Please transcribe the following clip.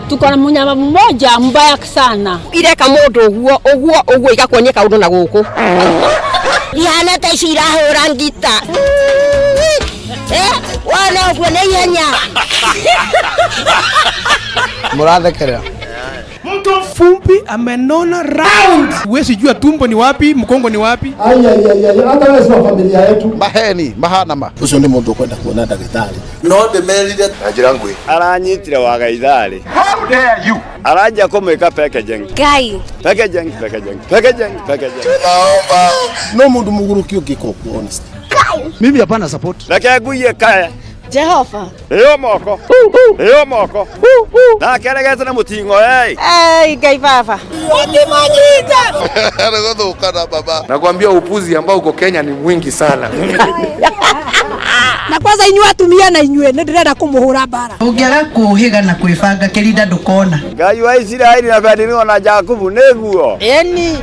Tuko na mnyama mmoja mbaya sana. Ireka mũndũ ũguo ũguo ũguo igakuonia kaũndũ na gũkũ. Ihana ta ici irahũra ngita. Eh, wona ũguo nĩ ihenya. Mũrathekerera. Mtu mfupi amenona round. Huwezi jua tumbo ni wapi, mgongo ni wapi. Ai, ai, ai, ai, hata wewe si wa familia yetu. Maheni mahana ma. Ũcio nĩ mũndũ ũkwenda kuona ndagĩtarĩ. No ndĩmerire Na njĩra nguhĩ. Aranyitire wagaitharĩ. How dare you? Aranjia kũmĩka packaging. Ngai. Packaging, packaging, packaging, packaging. Tunaomba. No mũndũ mũgũrũki ũngĩka ũguo honestly. Mimi hapana support. Reke nguiye kae. Jehova. Ĩyo moko. Ĩyo moko. Nake aregete na mũting'o ĩ. Ei, Ngai baba. Nĩgũthũkana baba. Nakwambia upuzi ambao uko Kenya ni mwingi sana. Na kwanza inyuĩ atumia na inyuĩ nĩ ndĩrenda kũmũhũra mbara. Ũngĩaga kũũhĩga na kwĩbanga kĩrinda ndũkona. Ngai wa Isiraeli na Benjamini na Jakubu nĩguo. Ĩni.